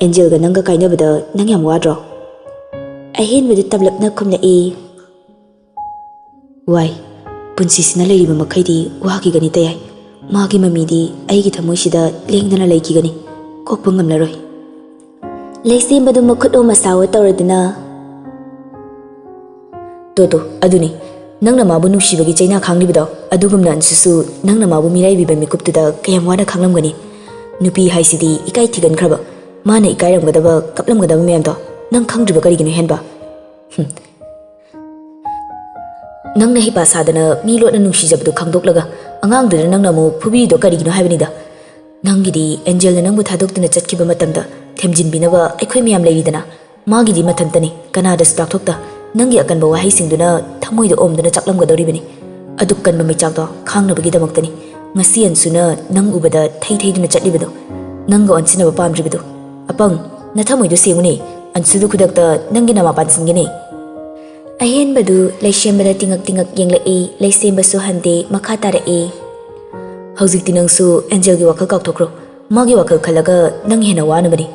ꯑꯦꯟꯖꯦꯜꯒ ꯅꯪꯒ ꯀꯥꯏꯅꯕꯗ ꯅꯪ ꯌꯥꯝ ꯋꯥꯗ꯭ꯔꯣ?" ꯑꯍꯦꯟꯕꯗꯨ ꯇꯞꯂꯞꯅ ꯈꯨꯝꯂꯛꯏ꯫ "ꯋꯥꯏ꯫ ꯄꯨꯟꯁꯤꯁꯤꯅ ꯂꯩꯔꯤꯕ ꯃꯈꯩꯗꯤ ꯋꯥꯈꯤꯒꯅꯤ ꯇꯌꯥꯏ꯫ ꯃꯥꯒꯤ ꯃꯃꯤꯗꯤ ꯑꯩꯒꯤ ꯊꯃꯣꯏꯁꯤꯗ ꯂꯦꯡꯗꯅ ꯂꯩꯈꯤꯒꯅꯤ꯫ ꯀꯣꯛꯄ ꯉꯝꯂꯔꯣꯏ"꯫ ꯂꯩꯁꯦꯝꯕꯗꯨ ꯃꯈꯨꯠ ꯑꯣ ꯃꯁꯥ ꯑꯣ ꯇꯧꯔꯗꯨꯅ, "ꯇꯣ ꯇꯣ, ꯑꯗꯨꯅꯤ꯫ ꯅꯪꯅ ꯃꯥꯕꯨ ꯅꯨꯡꯁꯤꯕꯒꯤ ꯆꯩꯅꯥ ꯈꯥꯡꯂꯤꯕꯗꯣ, ꯑꯗꯨꯒꯨꯝꯅ ꯑꯟꯁꯨꯁꯨ ꯅꯪꯅ ꯃꯥꯕꯨ ꯃꯤꯔꯥꯏꯕꯤꯕ ꯃꯤꯀꯨꯞꯇꯨꯗ ꯀꯌꯥꯝ ꯋꯥꯅ ꯈꯥꯡꯂꯝꯒꯅꯤ꯫ ꯅꯨꯄꯤ ꯍꯥꯏꯁꯤꯗꯤ ꯏꯀꯥꯏ ꯊꯤꯒꯟꯈ꯭ꯔꯕ꯫ ꯃꯥꯅ ꯏꯀꯥꯏꯔꯝꯒꯗꯕ, ꯀꯞꯂꯝꯒꯗꯕ ꯃꯌꯥꯝꯗꯣ ꯅꯪ ꯈꯪꯗ꯭ꯔꯤꯕ ꯀꯔꯤꯒꯤꯅꯣ, ꯍꯦꯟꯕ? ꯍꯨꯝ꯫ ꯅꯪꯅ ꯍꯩꯄꯥ ꯁꯥꯗꯅ ꯃꯤ ꯂꯣꯠꯅ ꯅꯨꯡꯁꯤꯖꯕꯗꯨ ꯈꯪꯗꯣꯛꯂꯒ ꯑꯉꯥꯡꯗꯨꯗ ꯅꯪꯅ ꯑꯃꯨꯛ ꯐꯨꯕꯤꯔꯤꯗꯣ ꯀꯔꯤꯒꯤꯅꯣ ꯍꯥꯏꯕꯅꯤꯗ? ꯅꯪꯒꯤꯗꯤ ꯑꯦꯟꯖꯦꯜꯅ ꯅꯪꯕꯨ ꯊꯥꯗꯣꯛꯇꯨꯅ ꯆꯠꯈꯤꯕ ꯃꯇꯝꯗ ꯊꯦꯝꯖꯤꯟꯕꯤꯅꯕ ꯑꯩꯈꯣꯏ ꯃꯌꯥꯝ ꯂꯩꯔꯤꯗꯅ꯫ ꯃꯥꯒꯤꯗꯤ ꯃꯊꯟꯇꯅꯤ, ꯀꯅꯥꯗꯁꯨ ꯇꯥꯛꯊꯣꯛꯇ꯫ ꯅꯪꯒꯤ ꯑꯀꯟꯕ ꯋꯥꯍꯩꯁꯤꯡꯗꯨꯅ ꯊꯃꯣꯏꯗ ꯑꯣꯝꯗꯨꯅ ꯆꯥꯛꯂꯝꯒꯗꯧꯔꯤꯕꯅꯤ꯫ ꯑꯗꯨꯛ ꯀꯟꯕ ꯃꯩꯆꯥꯛꯇꯣ ꯈꯥꯡꯅꯕꯒꯤꯗꯃꯛꯇꯅꯤ ꯉꯁꯤ ꯑꯟꯁꯨꯅ ꯅꯪ ꯎꯕꯗ ꯊꯩ ꯊꯩꯗꯨꯅ ꯆꯠꯂꯤꯕꯗꯣ, ꯅꯪꯒ ꯑꯣꯟꯁꯤꯟꯅꯕ ꯄꯥꯝꯗ꯭ꯔꯤꯕꯗꯣ꯫ ꯑꯄꯪ, ꯅꯊꯃꯣꯏꯗꯣ ꯁꯦꯡꯉꯨꯅꯦ꯫ ꯑꯟꯁꯨꯗꯨ ꯈꯨꯗꯛꯇ ꯅꯪꯒꯤ ꯅꯃꯥ ꯄꯥꯟꯁꯤꯟꯒꯅꯤ꯫ ꯑꯍꯦꯟꯕꯗꯨ ꯂꯩꯁꯦꯝꯕꯗ ꯇꯤꯉꯛ ꯇꯤꯉꯛ ꯌꯦꯡꯂꯛꯏ, ꯂꯩꯁꯦꯝꯕꯁꯨ ꯍꯟꯗꯦ, ꯃꯈꯥ ꯇꯥꯔꯛꯏ꯫ ꯍꯧꯖꯤꯛꯇꯤ ꯅꯪꯁꯨ ꯑꯦꯟꯖꯦꯜꯒꯤ ꯋꯥꯈꯜ ꯀꯥꯎꯊꯣꯛꯈ꯭ꯔꯣ꯫ ꯃꯥꯒꯤ ꯋꯥꯈꯜ ꯈꯜꯂꯒ ꯅꯪ ꯍꯦꯟꯅ ꯋꯥꯅꯕꯅꯤ꯫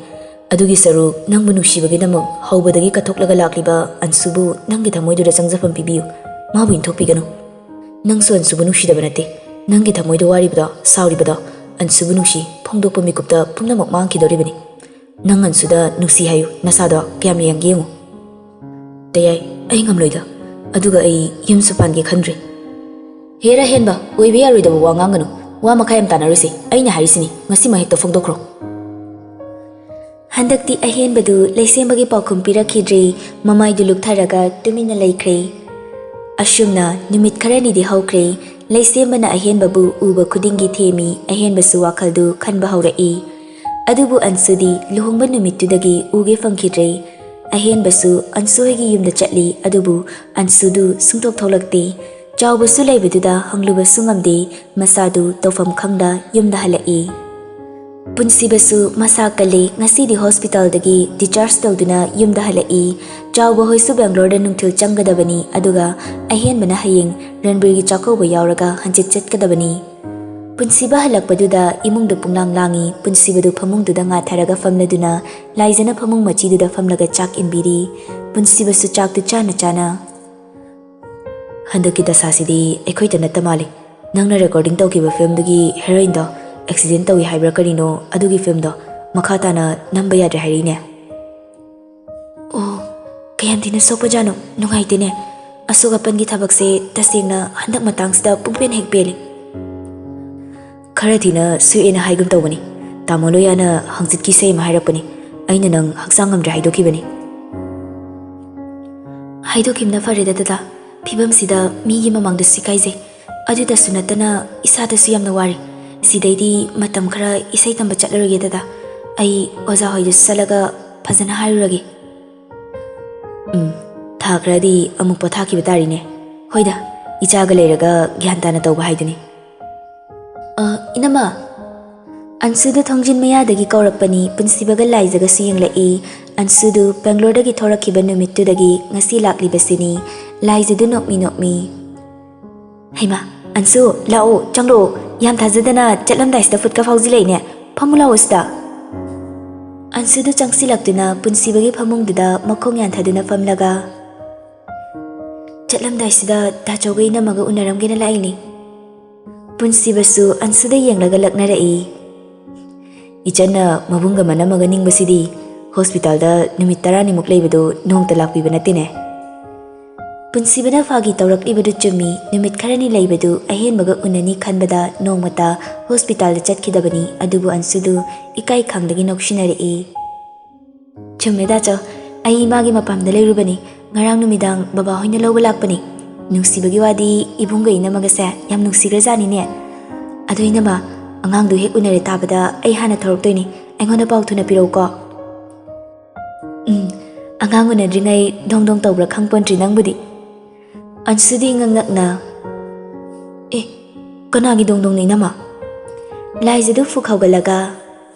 ꯑꯗꯨꯒꯤ ꯁꯔꯨꯛ ꯅꯪꯕꯨ ꯅꯨꯡꯁꯤꯕꯒꯤꯗꯃꯛ ꯍꯧꯕꯗꯒꯤ ꯀꯠꯊꯣꯛꯂꯒ ꯂꯥꯛꯂꯤꯕ ꯑꯟꯁꯨꯕꯨ ꯅꯪꯒꯤ ꯊꯃꯣꯏꯗꯨꯗ ꯆꯪꯖꯐꯝ ꯄꯤꯕꯤꯌꯨ꯫ ꯃꯥꯕꯨ ꯏꯟꯊꯣꯛꯄꯤꯒꯅꯨ꯫ ꯅꯪꯁꯨ ꯑꯟꯁꯨꯕꯨ ꯅꯨꯡꯁꯤꯗꯕ ꯅꯠꯇꯦ꯫ ꯅꯪꯒꯤ ꯊꯃꯣꯏꯗ ꯋꯥꯔꯤꯕꯗꯣ, ꯁꯥꯎꯔꯤꯕꯗꯣ, ꯑꯟꯁꯨꯕꯨ ꯅꯨꯡꯁꯤ ꯐꯣꯡꯗꯣꯛꯄ ꯃꯤꯀꯨꯞꯇ ꯄꯨꯝꯅꯃꯛ ꯃꯥꯡꯈꯤꯗꯧꯔꯤꯕꯅꯤ꯫ ꯅꯪ ꯑꯟꯁꯨꯗ ꯅꯨꯡꯁꯤ ꯍꯥꯏꯌꯨ, ꯅꯁꯥꯗꯣ ꯀꯌꯥꯝ ꯂꯦꯡꯒꯦ ꯌꯦꯡꯉꯨ꯫ ꯇꯌꯥꯏ, ꯑꯩ ꯉꯝꯂꯣꯏꯗ꯫ ꯑꯗꯨꯒ ꯑꯩ ꯌꯨꯝꯁꯨ ꯄꯥꯟꯒꯦ ꯈꯟꯗ꯭ꯔꯦ꯫ ꯍꯦꯔꯥ ꯍꯦꯟꯕ, ꯑꯣꯏꯕ ꯌꯥꯔꯣꯏꯗꯕ ꯋꯥ ꯉꯥꯡꯒꯅꯨ꯫ ꯋꯥ ꯃꯈꯥ ꯌꯥꯝ ꯇꯥꯟꯅꯔꯣꯏꯁꯦ꯫ ꯑꯩꯅ ꯍꯥꯏꯔꯤꯁꯤꯅꯤ, ꯉꯁꯤꯃꯛ ꯍꯦꯛꯇ ꯐꯣꯡꯗꯣꯛꯈ꯭ꯔꯣ꯫ ꯍꯟꯗꯛꯇꯤ ꯑꯍꯦꯟꯕꯗꯨ ꯂꯩꯁꯦꯝꯕꯒꯤ ꯄꯥꯎꯈꯨꯝ ꯄꯤꯔꯛꯈꯤꯗ꯭ꯔꯦ꯫ ꯃꯃꯥꯏꯗꯨ ꯂꯨꯛꯊꯔꯒ ꯇꯨꯃꯤꯟꯅ ꯂꯩꯈ꯭ꯔꯦ꯫ ꯑꯁꯨꯝꯅ ꯅꯨꯃꯤꯠ ꯈꯔꯅꯤꯗꯤ ꯍꯧꯈ꯭ꯔꯦ꯫ ꯂꯩꯁꯦꯝꯕꯅ ꯑꯍꯦꯟꯕꯕꯨ ꯎꯕ ꯈꯨꯗꯤꯡꯒꯤ ꯊꯦꯝꯃꯤ꯫ ꯑꯍꯦꯟꯕꯁꯨ ꯋꯥꯈꯜꯗꯨ ꯈꯟꯕ ꯍꯧꯔꯛꯏ꯫ ꯑꯗꯨꯕꯨ ꯑꯟꯁꯨꯗꯤ ꯂꯨꯍꯣꯡꯕ ꯅꯨꯃꯤꯠꯇꯨꯗꯒꯤ ꯎꯒꯦ ꯐꯪꯈꯤꯗ꯭ꯔꯦ꯫ ꯑꯍꯦꯟꯕꯁꯨ ꯑꯟꯁꯨ ꯍꯣꯏꯒꯤ ꯌꯨꯝꯗ ꯆꯠꯂꯤ, ꯑꯗꯨꯕꯨ ꯑꯟꯁꯨꯗꯨ ꯁꯨꯡꯊꯣꯛ ꯊꯣꯛꯂꯛꯇꯦ꯫ ꯆꯥꯎꯕꯁꯨ ꯂꯩꯕꯗꯨꯗ ꯍꯪꯂꯨꯕꯁꯨ ꯉꯝꯗꯦ꯫ ꯃꯁꯥꯗꯨ ꯇꯧꯐꯝ ꯈꯪꯗ ꯌꯨꯝꯗ ꯍꯜꯂꯛꯏ꯫ ꯄꯨꯟꯁꯤꯕꯁꯨ ꯃꯁꯥ ꯀꯜꯂꯤ꯫ ꯉꯁꯤꯗꯤ ꯍꯣꯁꯄꯤꯇꯥꯜꯗꯒꯤ ꯗꯤꯆꯥꯔꯖ ꯇꯧꯗꯨꯅ ꯌꯨꯝꯗ ꯍꯜꯂꯛꯏ꯫ ꯆꯥꯎꯕ ꯍꯣꯏꯁꯨ ꯕꯦꯡꯒ꯭ꯂꯣꯔꯗ ꯅꯨꯡꯊꯤꯜ ꯆꯪꯒꯗꯕꯅꯤ, ꯑꯗꯨꯒ ꯑꯍꯦꯟꯕꯅ ꯍꯌꯦꯡ ꯔꯟꯕꯤꯔꯒꯤ ꯆꯥꯛꯀꯧꯕ ꯌꯥꯎꯔꯒ ꯍꯟꯆꯤꯠ ꯆꯠꯀꯗꯕꯅꯤ꯫ ꯄꯨꯟꯁꯤꯕ ꯍꯜꯂꯛꯄꯗꯨꯗ ꯏꯃꯨꯡꯗ ꯄꯨꯡꯂꯥꯡ ꯂꯥꯡꯏ꯫ ꯄꯨꯟꯁꯤꯕꯗꯨ ꯐꯃꯨꯡꯗꯨꯗ ꯉꯥꯊꯔꯒ ꯐꯝꯂꯗꯨꯅ ꯂꯥꯏꯖꯅ ꯐꯃꯨꯡ ꯃꯆꯤꯗꯨꯗ ꯐꯝꯂꯒ ꯆꯥꯛ ꯏꯟꯕꯤꯔꯤ꯫ ꯄꯨꯟꯁꯤꯕꯁꯨ ꯆꯥꯛꯇꯨ ꯆꯥꯅ ꯆꯥꯅ, "ꯍꯟꯗꯛꯀꯤ ꯗꯁꯥꯁꯤꯗꯤ ꯑꯩꯈꯣꯏꯗ ꯅꯠꯇ ꯃꯥꯜꯂꯤ꯫ ꯅꯪꯅ ꯔꯦꯀꯣꯔꯗꯤꯡ ꯇꯧꯈꯤꯕ ꯐꯤꯂꯝꯗꯨꯒꯤ ꯍꯦꯔꯣꯏꯟꯗꯣ ꯑꯦꯛꯁꯤꯗꯦꯟ ꯇꯧꯏ ꯍꯥꯏꯕ꯭ꯔꯥ ꯀꯔꯤꯅꯣ, ꯑꯗꯨꯒꯤ ꯐꯤꯂꯝꯗꯣ ꯃꯈꯥ ꯇꯥꯅ ꯅꯝꯕ ꯌꯥꯗ꯭ꯔꯦ ꯍꯥꯏꯔꯤꯅꯦ꯫" "ꯑꯣ, ꯀꯌꯥꯝ ꯊꯤꯅ ꯁꯣꯛꯄꯖꯥꯠꯅꯣ? ꯅꯨꯡꯉꯥꯏꯇꯦꯅꯦ꯫ ꯑꯁꯣꯛ ꯑꯄꯟꯒꯤ ꯊꯕꯛꯁꯦ ꯇꯁꯦꯡꯅ ꯍꯟꯗꯛ ꯃꯇꯥꯡꯁꯤꯗ ꯄꯨꯡꯄꯦꯟ ꯍꯦꯛ ꯄꯦꯜꯂꯤ꯫" "ꯈꯔ ꯊꯤꯅ ꯁꯣꯛꯑꯦꯅ ꯍꯥꯏꯒꯨꯝ ꯇꯧꯕꯅꯤ꯫ ꯇꯥꯃꯣ ꯂꯣꯌꯥꯅ ꯍꯪꯆꯤꯠꯀꯤ ꯏꯁꯩ ꯑꯃ ꯍꯥꯏꯔꯛꯄꯅꯤ꯫ ꯑꯩꯅ ꯅꯪ ꯍꯛꯆꯥꯡ ꯉꯝꯗ꯭ꯔꯦ ꯍꯥꯏꯗꯣꯛꯈꯤꯕꯅꯤ꯫" "ꯍꯥꯏꯗꯣꯛꯈꯤꯕꯅ ꯐꯔꯦꯗ ꯗꯗꯥ꯫ ꯐꯤꯕꯝꯁꯤꯗ ꯃꯤꯒꯤ ꯃꯃꯥꯡꯗꯁꯨ ꯏꯀꯥꯏꯖꯩ꯫ ꯑꯗꯨꯗꯁꯨ ꯅꯠꯇꯅ ꯏꯁꯥꯗꯁꯨ ꯌꯥꯝꯅ ꯋꯥꯔꯦ꯫ ꯁꯤꯗꯩꯗꯤ ꯃꯇꯝ ꯈꯔ ꯏꯁꯩ ꯇꯝꯕ ꯆꯠꯂꯨꯔꯒꯦ ꯗꯗꯥ꯫ ꯑꯩ ꯑꯣꯖꯥ ꯍꯣꯏꯗꯁꯨ ꯆꯠꯂꯒ ꯐꯖꯅ ꯍꯥꯏꯔꯨꯔꯒꯦ꯫" "ꯎꯝ, ꯊꯥ ꯈꯔꯗꯤ ꯑꯃꯨꯛ ꯄꯣꯊꯥꯈꯤꯕ ꯇꯥꯔꯤꯅꯦ꯫" "ꯍꯣꯏꯗ, ꯏꯆꯥꯒ ꯂꯩꯔꯒ ꯒ꯭ꯌꯥꯟ ꯇꯥꯅ ꯇꯧꯕ ꯍꯥꯏꯗꯨꯅꯤ꯫" "ꯑ, ꯏꯅꯝꯃ!" ꯑꯟꯁꯨꯗꯨ ꯊꯣꯡꯖꯤꯟ ꯃꯌꯥꯗꯒꯤ ꯀꯧꯔꯛꯄꯅꯤ꯫ ꯄꯨꯟꯁꯤꯕꯒ ꯂꯥꯏꯖꯒꯁꯨ ꯌꯦꯡꯂꯛꯏ꯫ ꯑꯟꯁꯨꯗꯨ ꯕꯦꯡꯒ꯭ꯂꯣꯔꯗꯒꯤ ꯊꯣꯔꯛꯈꯤꯕ ꯅꯨꯃꯤꯠꯇꯨꯗꯒꯤ ꯉꯁꯤ ꯂꯥꯛꯂꯤꯕꯁꯤꯅꯤ꯫ ꯂꯥꯏꯖꯗꯨ ꯅꯣꯛꯃꯤ ꯅꯣꯛꯃꯤ, "ꯍꯩꯃꯥ, ꯑꯟꯁꯨ, ꯂꯥꯛꯑꯣ, ꯆꯪꯂꯛꯑꯣ꯫ ꯌꯥꯝ ꯊꯥꯖꯗꯅ ꯆꯠꯂꯝꯗꯥꯏꯁꯤꯗ ꯐꯨꯠꯀ ꯐꯥꯎꯖꯤꯜꯂꯛꯏꯅꯦ꯫ ꯐꯝꯃꯨ ꯂꯥꯛꯑꯣ ꯁꯤꯗ꯫" ꯑꯟꯁꯨꯗꯨ ꯆꯪꯁꯤꯜꯂꯛꯇꯨꯅ ꯄꯨꯟꯁꯤꯕꯒꯤ ꯐꯃꯨꯡꯗꯨꯗ ꯃꯈꯣꯡ ꯌꯥꯟꯊꯗꯨꯅ ꯐꯝꯂꯒ, "ꯆꯠꯂꯝꯗꯥꯏꯁꯤꯗ ꯇꯥꯆꯧꯒ ꯏꯅꯝꯃꯒ ꯎꯅꯔꯝꯒꯦꯅ ꯂꯥꯛꯏꯅꯤ꯫" ꯄꯨꯟꯁꯤꯕꯁꯨ ꯑꯟꯁꯨꯗ ꯌꯦꯡꯂꯒ ꯂꯛꯅꯔꯛꯏ꯫ "ꯏꯆꯟꯅ ꯃꯕꯨꯡꯒ ꯃꯅꯝꯃꯒ ꯅꯤꯡꯕꯁꯤꯗꯤ꯫ ꯍꯣꯁꯄꯤꯇꯥꯜꯗ ꯅꯨꯃꯤꯠ ꯇꯔꯥꯅꯤꯃꯨꯛ ꯂꯩꯕꯗꯨ ꯅꯣꯡꯇ ꯂꯥꯛꯄꯤꯕ ꯅꯠꯇꯦꯅꯦ꯫" ꯄꯨꯟꯁꯤꯕꯅ ꯐꯥꯒꯤ ꯇꯧꯔꯛꯂꯤꯕꯗꯨ ꯆꯨꯝꯃꯤ꯫ ꯅꯨꯃꯤꯠ ꯈꯔꯅꯤ ꯂꯩꯕꯗꯨ ꯑꯍꯦꯟꯕꯒ ꯎꯅꯅꯤ ꯈꯟꯕꯗ ꯅꯣꯡꯃꯇ ꯍꯣꯁꯄꯤꯇꯥꯜꯗ ꯆꯠꯈꯤꯗꯕꯅꯤ꯫ ꯑꯗꯨꯕꯨ ꯑꯟꯁꯨꯗꯨ ꯏꯀꯥꯏ ꯈꯪꯗꯒꯤ ꯅꯣꯛꯁꯤꯟꯅꯔꯛꯏ꯫ "ꯆꯨꯝꯃꯦ ꯗꯥꯆꯧ, ꯑꯩ ꯏꯃꯥꯒꯤ ꯃꯄꯥꯝꯗ ꯂꯩꯔꯨꯕꯅꯤ꯫ ꯉꯔꯥꯡ ꯅꯨꯃꯤꯗꯥꯡ ꯕꯕꯥ ꯍꯣꯏꯅ ꯂꯧꯕ ꯂꯥꯛꯄꯅꯤ꯫ ꯅꯨꯡꯁꯤꯕꯒꯤ ꯋꯥꯗꯤ ꯏꯕꯨꯡꯒ ꯏꯅꯝꯃꯒꯁꯦ ꯌꯥꯝ ꯅꯨꯡꯁꯤꯈ꯭ꯔꯖꯥꯠꯅꯤꯅꯦ꯫ ꯑꯗꯣ ꯏꯅꯝꯃ, ꯑꯉꯥꯡꯗꯨ ꯍꯦꯛ ꯎꯅꯔꯦ ꯇꯥꯕꯗ ꯑꯩ ꯍꯥꯟꯅ ꯊꯧꯔꯛꯇꯣꯏꯅꯤ꯫ ꯑꯩꯉꯣꯟꯗ ꯄꯥꯎ ꯊꯨꯅ ꯄꯤꯔꯛꯎꯀꯣ꯫" "ꯎꯝ, ꯑꯉꯥꯡ ꯎꯅꯗ꯭ꯔꯤꯉꯩ ꯗꯣꯡ ꯗꯣꯡ ꯇꯧꯕ꯭ꯔꯥ ꯈꯪꯄꯣꯟꯇ꯭ꯔꯤ ꯅꯪꯕꯨꯗꯤ꯫" ꯑꯟꯁꯨꯗꯤ ꯉꯛ ꯉꯛꯅ, "ꯑꯦ, ꯀꯅꯥꯒꯤ ꯗꯣꯡ ꯗꯣꯡꯅꯣ ꯏꯅꯝꯃ?" ꯂꯥꯏꯖꯗꯨ ꯐꯨꯛ ꯍꯧꯒꯠꯂꯒ,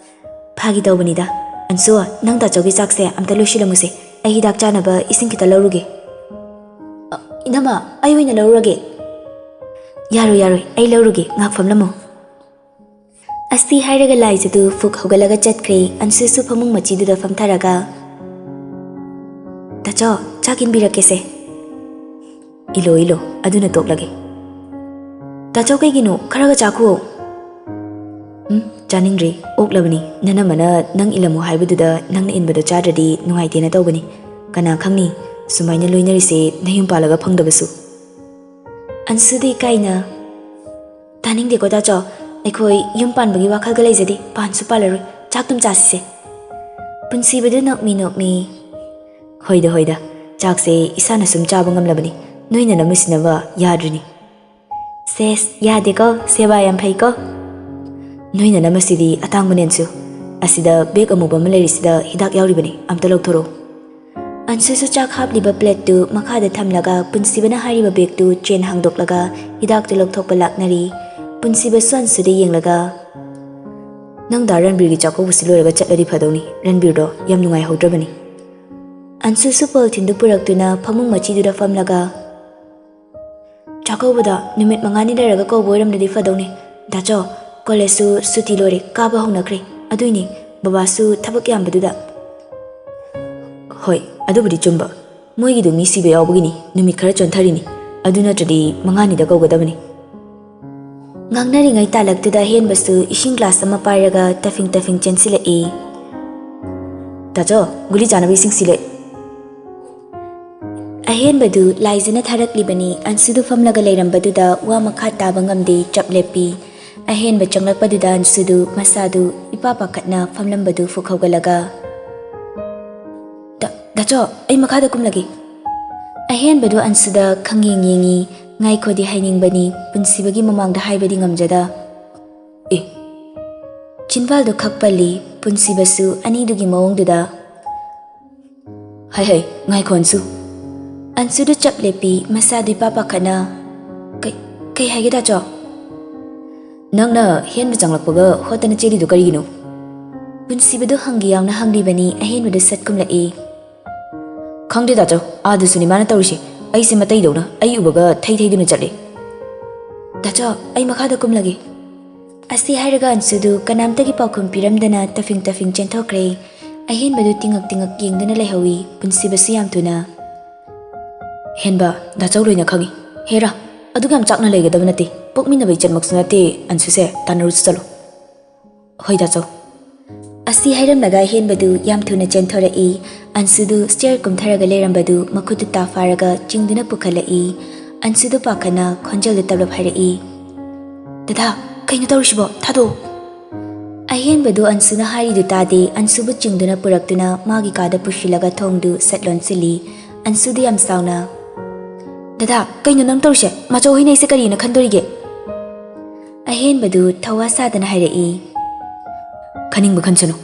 ꯐꯥꯒꯤ ꯇꯧꯕꯅꯤꯗ꯫ ꯑꯟꯁꯨ, ꯅꯪ ꯗꯥꯆꯧꯒꯤ ꯆꯥꯛꯁꯦ ꯑꯝꯇ ꯂꯣꯏꯁꯤꯜꯂꯝꯃꯨꯁꯦ꯫ ꯑꯩ ꯍꯤꯗꯥꯛ ꯆꯥꯅꯕ ꯏꯁꯤꯡ ꯈꯤꯇ ꯂꯧꯔꯨꯒꯦ꯫ ꯑ, ꯏꯅꯝꯃ, ꯑꯩ ꯑꯣꯏꯅ ꯂꯧꯔꯨꯔꯒꯦ꯫ ꯌꯥꯔꯣꯏ, ꯌꯥꯔꯣꯏ, ꯑꯩ ꯂꯧꯔꯨꯒꯦ, ꯉꯥꯏꯍꯥꯛ ꯐꯝꯂꯝꯃꯣ꯫ ꯑꯁꯤ ꯍꯥꯏꯔꯒ ꯂꯥꯏꯖꯗꯨ ꯐꯨꯛ ꯍꯧꯒꯠꯂꯒ ꯆꯠꯈ꯭ꯔꯦ꯫ ꯑꯟꯁꯨꯁꯨ ꯐꯃꯨꯡ ꯃꯆꯤꯗꯨꯗ ꯐꯝꯊꯔꯒ, "ꯇꯥꯆꯧ, ꯆꯥꯛ ꯏꯟꯕꯤꯔꯛꯀꯦꯁꯦ꯫" "ꯏꯜꯂꯣ, ꯏꯜꯂꯣ, ꯑꯗꯨꯅ ꯇꯣꯛꯂꯒꯦ꯫" "ꯇꯥꯆꯧ, ꯀꯩꯒꯤꯅꯣ? ꯈꯔꯒ ꯆꯥꯈꯨꯑꯣ꯫" "ꯎꯝ, ꯆꯥꯅꯤꯡꯗ꯭ꯔꯤ, ꯑꯣꯛꯂꯕꯅꯤ꯫ ꯅꯅꯝꯃꯅ ꯅꯪ ꯏꯜꯂꯝꯃꯨ ꯍꯥꯏꯕꯗꯨꯗ ꯅꯪꯅ ꯏꯟꯕꯗꯣ ꯆꯥꯗ꯭ꯔꯗꯤ ꯅꯨꯡꯉꯥꯏꯇꯦꯅ ꯇꯧꯕꯅꯤ꯫ ꯀꯅꯥ ꯈꯪꯅꯤ, ꯁꯨꯃꯥꯏꯅ ꯂꯣꯏꯅꯔꯤꯁꯦ ꯅꯌꯨꯝ ꯄꯥꯜꯂꯒ ꯐꯪꯗꯕꯁꯨ꯫" ꯑꯟꯁꯨꯗꯤ ꯏꯀꯥꯏꯅ, "ꯇꯥꯅꯤꯡꯗꯦꯀꯣ ꯇꯥꯆꯧ, ꯑꯩꯈꯣꯏ ꯌꯨꯝ ꯄꯥꯟꯕꯒꯤ ꯋꯥꯈꯜꯒ ꯂꯩꯖꯗꯦ, ꯄꯥꯟꯁꯨ ꯄꯥꯜꯂꯔꯣꯏ, ꯆꯥꯛꯇꯨꯝ ꯆꯥꯁꯤꯁꯦ꯫" ꯄꯨꯟꯁꯤꯕꯗꯨ ꯅꯣꯛꯃꯤ ꯅꯣꯛꯃꯤ, "ꯍꯣꯏꯗ ꯍꯣꯏꯗ, ꯆꯥꯛꯁꯦ ꯏꯁꯥꯅ ꯁꯨꯝ ꯆꯥꯕ ꯉꯝꯂꯕꯅꯤ, ꯅꯣꯏ ꯅꯅꯝꯃꯁꯤꯅꯕ ꯌꯥꯗ꯭ꯔꯤꯅꯤ꯫" "ꯁꯦꯁ, ꯌꯥꯗꯦꯀꯣ, ꯁꯦꯕꯥ ꯌꯥꯝ ꯐꯩꯀꯣ꯫" "ꯅꯣꯏ ꯅꯅꯝꯃꯁꯤꯗꯤ ꯑꯇꯥꯡꯕꯅꯦ ꯑꯟꯁꯨ, ꯑꯁꯤꯗ ꯕꯦꯒ ꯑꯃꯨꯕ ꯑꯃ ꯂꯩꯔꯤꯁꯤꯗ ꯍꯤꯗꯥꯛ ꯌꯥꯎꯔꯤꯕꯅꯤ, ꯑꯝꯇ ꯂꯧꯊꯣꯔꯛꯎ꯫" ꯑꯟꯁꯨꯁꯨ ꯆꯥꯛ ꯍꯥꯞꯂꯤꯕ ꯄ꯭ꯂꯦꯠꯇꯨ ꯃꯈꯥꯗ ꯊꯝꯂꯒ ꯄꯨꯟꯁꯤꯕꯅ ꯍꯥꯏꯔꯤꯕ ꯕꯦꯒꯇꯨ ꯆꯦꯟ ꯍꯥꯡꯗꯣꯛꯂꯒ ꯍꯤꯗꯥꯛꯇꯨ ꯂꯧꯊꯣꯛꯄ ꯂꯥꯛꯅꯔꯤ꯫ ꯄꯨꯟꯁꯤꯕꯁꯨ ꯑꯟꯁꯨꯗ ꯌꯦꯡꯂꯒ, "ꯅꯪ ꯗꯥ ꯔꯟꯕꯤꯔꯒꯤ ꯆꯥꯛꯀꯧꯕꯁꯤ ꯂꯣꯏꯔꯒ ꯆꯠꯂꯗꯤ ꯐꯗꯧꯅꯤ, ꯔꯟꯕꯤꯔꯗꯣ ꯌꯥꯝ ꯅꯨꯡꯉꯥꯏꯍꯧꯗ꯭ꯔꯕꯅꯤ꯫" ꯑꯟꯁꯨꯁꯨ ꯄꯣꯂꯤꯊꯤꯟꯗꯨ ꯄꯨꯔꯛꯇꯨꯅ ꯐꯃꯨꯡ ꯃꯆꯤꯗꯨꯗ ꯐꯝꯂꯒ, "ꯆꯥꯛꯀꯧꯕꯗꯣ ꯅꯨꯃꯤꯠ ꯃꯉꯥꯅꯤ ꯂꯩꯔꯒ ꯀꯧꯕ ꯑꯣꯏꯔꯝꯂꯗꯤ ꯐꯗꯧꯅꯤ꯫ ꯗꯥꯆꯧ, ꯀꯣꯂꯦꯖꯁꯨ ꯁꯨꯇꯤ ꯂꯣꯏꯔꯦ, ꯀꯥꯕ ꯍꯧꯅꯈ꯭ꯔꯦ꯫ ꯑꯗꯨꯏꯅꯦ, ꯕꯕꯥꯁꯨ ꯊꯕꯛ ꯌꯥꯝꯕꯗꯨꯗ꯫" "ꯍꯣꯏ, ꯑꯗꯨꯕꯨꯗꯤ ꯆꯨꯝꯕ꯫ ꯃꯣꯏꯒꯤꯗꯨ ꯃꯤ ꯁꯤꯕ ꯌꯥꯎꯕꯒꯤꯅꯤ, ꯅꯨꯃꯤꯠ ꯈꯔ ꯆꯣꯟꯊꯔꯤꯅꯤ꯫ ꯑꯗꯨ ꯅꯠꯇ꯭ꯔꯗꯤ ꯃꯉꯥꯅꯤꯗ ꯀꯧꯒꯗꯕꯅꯤ꯫" ꯉꯥꯡꯅꯔꯤꯉꯩ ꯇꯥꯂꯛꯇꯨꯗ ꯑꯍꯦꯟꯕꯁꯨ ꯏꯁꯤꯡ ꯒ꯭ꯂꯥꯁ ꯑꯃ ꯄꯥꯏꯔꯒ ꯇꯐꯤꯡ ꯇꯐꯤꯡ ꯆꯦꯟꯁꯤꯜꯂꯛꯏ꯫ "ꯗꯥꯆꯧ, ꯒꯨꯂꯤ ꯆꯥꯅꯕ ꯏꯁꯤꯡ ꯁꯤꯜꯂꯦ꯫" ꯑꯍꯦꯟꯕꯗꯨ ꯂꯥꯏꯖꯅ ꯊꯥꯔꯛꯂꯤꯕꯅꯤ꯫ ꯑꯟꯁꯨꯗꯨ ꯐꯝꯂꯒ ꯂꯩꯔꯝꯕꯗꯨꯗ ꯋꯥ ꯃꯈꯥ ꯇꯥꯕ ꯉꯝꯗꯦ, ꯆꯞ ꯂꯦꯞꯄꯤ꯫ ꯑꯍꯦꯟꯕ ꯆꯪꯂꯛꯄꯗꯨꯗ ꯑꯟꯁꯨꯗꯨ ꯃꯁꯥꯗꯨ ꯏꯄꯥ ꯄꯥꯈꯠꯅ ꯐꯝꯂꯝꯕꯗꯨ ꯐꯨꯛ ꯍꯧꯒꯠꯂꯒ, "ꯗꯥ-, ꯗꯥꯆꯧ, ꯑꯩ ꯃꯈꯥꯗ ꯀꯨꯝꯂꯒꯦ꯫" ꯑꯍꯦꯟꯕꯗꯨ ꯑꯟꯁꯨꯗ ꯈꯪꯌꯦꯡ ꯌꯦꯡꯉꯤ꯫ ꯉꯥꯏꯈꯣꯗꯤ ꯍꯥꯏꯅꯤꯡꯕꯅꯤ, ꯄꯨꯟꯁꯤꯕꯒꯤ ꯃꯃꯥꯡꯗ ꯍꯥꯏꯕꯗꯤ ꯉꯝꯖꯗ, "ꯑꯦ!" ꯆꯤꯟꯕꯥꯜꯗꯨ ꯈꯛ ꯄꯜꯂꯤ꯫ ꯄꯨꯟꯁꯤꯕꯁꯨ ꯑꯅꯤꯗꯨꯒꯤ ꯃꯑꯣꯡꯗꯨꯗ, "ꯍꯩ ꯍꯩ, ꯉꯥꯏꯈꯣ ꯑꯟꯁꯨ꯫" ꯑꯟꯁꯨꯗꯨ ꯆꯞ ꯂꯦꯞꯄꯤ, ꯃꯁꯥꯗꯨ ꯏꯄꯥ ꯄꯥꯈꯠꯅ, "ꯀꯩ, ꯀꯩ ꯍꯥꯏꯒꯦ ꯗꯥꯆꯧ?" "ꯅꯪꯅ ꯍꯦꯟꯕ ꯆꯪꯂꯛꯄꯒ ꯍꯣꯠꯇꯅ ꯆꯦꯜꯂꯤꯗꯨ ꯀꯔꯤꯒꯤꯅꯣ?" ꯄꯨꯟꯁꯤꯕꯗꯨ ꯍꯪꯒꯦ ꯌꯥꯎꯅ ꯍꯪꯂꯤꯕꯅꯤ꯫ ꯑꯍꯦꯟꯕꯗꯨ ꯁꯠ ꯀꯨꯝꯂꯛꯏ꯫ "ꯈꯪꯗꯦ ꯗꯥꯆꯧ, ꯑꯥꯗꯁꯨꯅꯤ ꯃꯥꯅ ꯇꯧꯔꯤꯁꯦ꯫ ꯑꯩꯁꯦ ꯃꯇꯩꯗꯧꯅ ꯑꯩ ꯎꯕꯒ ꯊꯩ ꯊꯩꯗꯨꯅ ꯆꯠꯂꯦ꯫" "ꯗꯥꯆꯧ, ꯑꯩ ꯃꯈꯥꯗ ꯀꯨꯝꯂꯒꯦ꯫" ꯑꯁꯤ ꯍꯥꯏꯔꯒ ꯑꯟꯁꯨꯗꯨ ꯀꯅꯥꯝꯇꯒꯤ ꯄꯥꯎꯈꯨꯝ ꯄꯤꯔꯝꯗꯅ ꯇꯐꯤꯡ ꯇꯐꯤꯡ ꯆꯦꯟꯊꯣꯛꯈ꯭ꯔꯦ꯫ ꯑꯍꯦꯟꯕꯗꯨ ꯇꯤꯉꯛ ꯇꯤꯉꯛ ꯌꯦꯡꯗꯨꯅ ꯂꯩꯍꯧꯏ꯫ ꯄꯨꯟꯁꯤꯕꯁꯨ ꯌꯥꯝ ꯊꯨꯅ꯫ "ꯍꯦꯟꯕ, ꯗꯥꯆꯧ ꯂꯣꯏꯅ ꯈꯪꯏ꯫ ꯍꯦꯔꯥ, ꯑꯗꯨꯛ ꯌꯥꯝ ꯆꯥꯛꯅ ꯂꯩꯒꯗꯕ ꯅꯠꯇꯦ꯫ ꯄꯣꯛꯃꯤꯟꯅꯕ ꯏꯆꯟꯃꯛꯁꯨ ꯅꯠꯇꯦ꯫ ꯑꯟꯁꯨꯁꯦ ꯇꯥꯟꯅꯔꯨꯁꯨ ꯆꯠꯂꯨ꯫" "ꯍꯣꯏ ꯗꯥꯆꯧ꯫" ꯑꯁꯤ ꯍꯥꯏꯔꯝꯂꯒ ꯑꯍꯦꯟꯕꯗꯨ ꯌꯥꯝ ꯊꯨꯅ ꯆꯦꯟꯊꯣꯔꯛꯏ꯫ ꯑꯟꯁꯨꯗꯨ ꯁ꯭ꯇꯦꯌꯔ ꯀꯨꯝꯊꯔꯒ ꯂꯩꯔꯝꯕꯗꯨ ꯃꯈꯨꯠꯇꯨ ꯇꯥ ꯐꯥꯔꯒ ꯆꯤꯡꯗꯨꯅ ꯄꯨꯈꯠꯂꯛꯏ꯫ ꯑꯟꯁꯨꯗꯨ ꯄꯥꯈꯠꯅ ꯈꯣꯟꯖꯦꯜꯗꯨ ꯇꯞꯂꯞ ꯍꯥꯏꯔꯛꯏ꯫ "ꯗꯗꯥ, ꯀꯩꯅꯣ ꯇꯧꯔꯤꯁꯤꯕꯣ? ꯊꯥꯗꯣꯛꯑꯣ!" ꯑꯍꯦꯟꯕꯗꯨ ꯑꯟꯁꯨꯅ ꯍꯥꯏꯔꯤꯗꯨ ꯇꯥꯗꯦ꯫ ꯑꯟꯁꯨꯕꯨ ꯆꯤꯡꯗꯨꯅ ꯄꯨꯔꯛꯇꯨꯅ ꯃꯥꯒꯤ ꯀꯥꯗ ꯄꯨꯁꯤꯜꯂꯒ ꯊꯣꯡꯗꯨ ꯁꯠ ꯂꯣꯟꯁꯤꯜꯂꯤ꯫ ꯑꯟꯁꯨꯗꯨ ꯌꯥꯝ ꯁꯥꯎꯅ, "ꯗꯗꯥ, ꯀꯩꯅꯣ ꯅꯪ ꯇꯧꯔꯤꯁꯦ? ꯃꯥꯆꯧ ꯍꯣꯏꯅ ꯑꯩꯁꯦ ꯀꯔꯤꯅ ꯈꯟꯗꯣꯔꯤꯒꯦ?" ꯑꯍꯦꯟꯕꯗꯨ ꯊꯧꯋꯥ ꯁꯥꯗꯅ ꯍꯥꯏꯔꯛꯏ꯫ "ꯈꯟꯅꯤꯡꯕ ꯈꯟꯁꯅꯨ꯫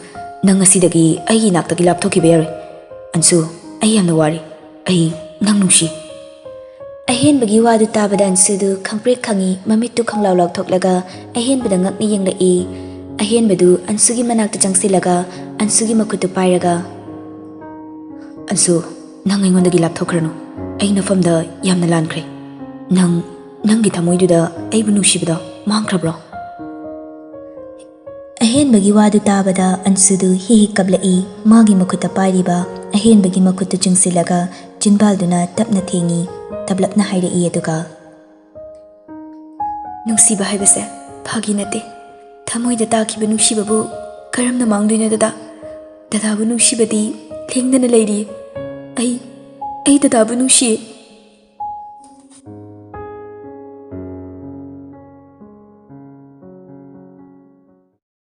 ꯅꯪ ꯉꯁꯤꯗꯒꯤ ꯑꯩꯒꯤ ꯏꯅꯥꯛꯇꯒꯤ ꯂꯥꯞꯊꯣꯛꯈꯤꯕ ꯌꯥꯔꯣꯏ꯫ ꯑꯟꯁꯨ, ꯑꯩ ꯌꯥꯝꯅ ꯋꯥꯔꯦ꯫ ꯑꯩ ꯅꯪ ꯅꯨꯡꯁꯤ꯫" ꯑꯍꯦꯟꯕꯒꯤ ꯋꯥꯗꯨ ꯇꯥꯕꯗ ꯑꯟꯁꯨꯗꯨ ꯈꯪꯄ꯭ꯔꯦꯛ ꯈꯪꯏ꯫ ꯃꯃꯤꯠꯇꯨ ꯈꯪꯂꯥꯎ ꯂꯥꯎꯊꯣꯛꯂꯒ ꯑꯍꯦꯟꯕꯗ ꯉꯛꯅ ꯌꯦꯡꯂꯛꯏ꯫ ꯑꯍꯦꯟꯕꯗꯨ ꯑꯟꯁꯨꯒꯤ ꯃꯅꯥꯛꯇ ꯆꯪꯁꯤꯜꯂꯒ ꯑꯟꯁꯨꯒꯤ ꯃꯈꯨꯠꯇꯨ ꯄꯥꯏꯔꯒ, "ꯑꯟꯁꯨ, ꯅꯪ ꯑꯩꯉꯣꯟꯗꯒꯤ ꯂꯥꯞꯊꯣꯛꯈ꯭ꯔꯅꯨ꯫ ꯑꯩ ꯅꯐꯝꯗ ꯌꯥꯝꯅ ꯂꯥꯟꯈ꯭ꯔꯦ꯫ ꯅꯪ, ꯅꯪꯒꯤ ꯊꯃꯣꯏꯗꯨꯗ ꯑꯩꯕꯨ ꯅꯨꯡꯁꯤꯕꯗꯣ ꯃꯥꯡꯈ꯭ꯔꯕ꯭ꯔꯣ?" ꯑꯍꯦꯟꯕꯒꯤ ꯋꯥꯗꯨ ꯇꯥꯕꯗ ꯑꯟꯁꯨꯗꯨ ꯍꯤ ꯍꯤ ꯀꯞꯂꯛꯏ꯫ ꯃꯥꯒꯤ ꯃꯈꯨꯠꯇ ꯄꯥꯏꯔꯤꯕ ꯑꯍꯦꯟꯕꯒꯤ ꯃꯈꯨꯠꯇꯨ ꯆꯤꯡꯁꯤꯜꯂꯒ ꯆꯤꯟꯕꯥꯜꯗꯨꯅ ꯇꯞꯅ ꯊꯦꯡꯏ꯫ ꯇꯞꯂꯞꯅ ꯍꯥꯏꯔꯛꯏ ꯑꯗꯨꯒ, "ꯅꯨꯡꯁꯤꯕ ꯍꯥꯏꯕꯁꯦ ꯐꯥꯒꯤ ꯅꯠꯇꯦ꯫ ꯊꯃꯣꯏꯗ ꯇꯥꯈꯤꯕ ꯅꯨꯡꯁꯤꯕꯕꯨ ꯀꯔꯝꯅ ꯃꯥꯡꯗꯣꯏꯅꯣ ꯗꯗꯥ? ꯗꯗꯥꯕꯨ ꯅꯨꯡꯁꯤꯕꯗꯤ ꯂꯦꯡꯗꯅ ꯂꯩꯔꯤ꯫ ꯑꯩ, ꯑꯩ ꯗꯗꯥꯕꯨ ꯅꯨꯡꯁꯤꯌꯦ꯫